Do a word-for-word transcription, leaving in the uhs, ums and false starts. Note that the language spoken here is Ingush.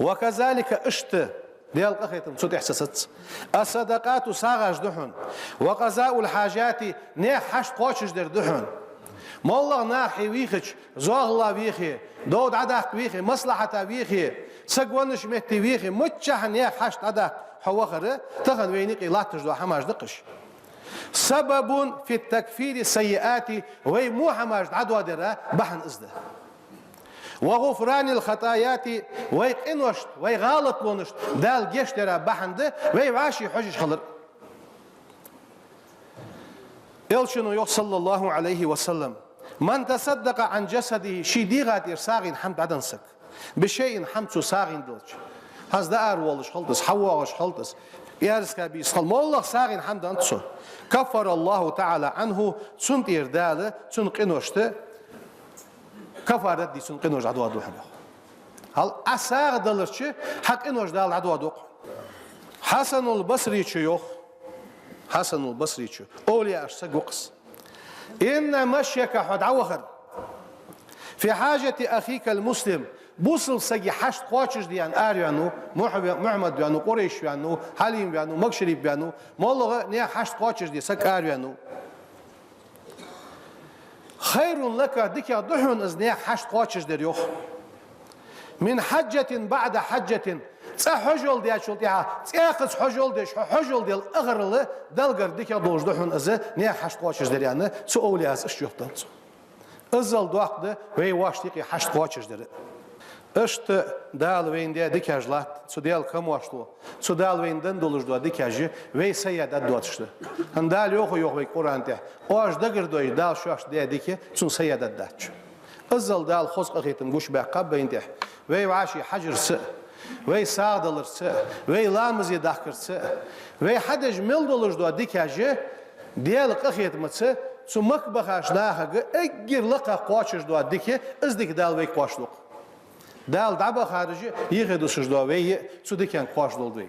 وكذلك, иштта, Даьла къахетам цу тӀа ца сац. الصدقات, сагӀаш да хьона. وقضاء الحاجات, наьха хьашт кхоачашдар да хьона. МоллагӀа наха хьо вийхача, зоахалол вийхе, дов дӀадаккха вийхе, маслахьата вийхе, саг веннача метте вийхе, миччахьа наьха хьашт дӀадаккха хьо вахар, тахан вайна юкъе латташ дола хӀамаш да-кх уж. سبب في تكفير السيئات, вай во хӀамаш дӀадоадара бахьан из да. وغفران الخطايا, вай къиношта, вай гӀалатлонашта Дала гешт дара бахьан да вай вӀаший хьожаш хилар. Элчано йоах, صلى الله عليه وسلم: من تصدق عن جسده, ший дегӀа тӀара сагӀийна хӀама дӀаденна саг, بشيء, хӀама цо сагӀийна делча, хӀанз дӀааравоалаш хилда из, хьавоагӀаш хилда из, аьрска бийса хилда, моллагӀа сагӀийна хӀама денна цо, كفر الله تعالى عنه, цунна тӀера Дала цун къиношта кафарат де, цун къинош дӀадоаду хьона. ХӀаьта Ӏа сагӀа делча, хьа къинош Дала дӀадоаду-кх. Хьасанул Басрийчо йоах, Хьасанул Басрийчо, овлияашта саг ва-кх из: إن مشيك, хьо дӀавахар, في حاجة أخيك المسلم, бусалба сага хьашт кхоачашде аьнна араваьннав, Мухьа-, Мухьаммад ваьннав, Къурайш ваьннав, Хьалим ваьннав, Макшарип ваьннав, моллагӀа наьха хьашт кхоачашде саг араваьннав. خير لك, дикагӀа да хьона из наьха хьашт кхоачашдар, йоах, من حجة بعد حجة, цкъа хьожал дечул тӀехьагӀа цкъаза хьожал деш, хьо хьожал дел ахарла Даллагара дикагӀа долаш да хьона из наьха хьашт кхоачашдар, аьнна, цу овлияс иштта жоп деннад цо. Иззал доккха да вай вӀаший юкъе хьашт кхоачашдар. Иштта Дала вайна даь дикаш латт, цу Даьла камоаршал, цу Дала вайна денна долаш дола дикаш вай садаьд доацаш да. ХӀана Дала йоах, йоах вайга Къуръан тӀа: оаш дагардойя Дала шоашта даь дика, цунна садаьд дац. Иззал Дала хоза къахетам гучабаьккхаб вайна тӀа. Вай вӀаший хьажарца а, вай сагӀа даларца а, вай ламазе дахкарца а, вай хьадеш мел долаш дола дикаш Даьла къахетамца цу Макка бахача нахага эггара лакхагӀа кхоачаш дола дика, из дика Дала вайга кхоачаш долда-кх. Дала дӀабахараш а, юхедусаш дола вай а цу диканга кхоачаш долда вай.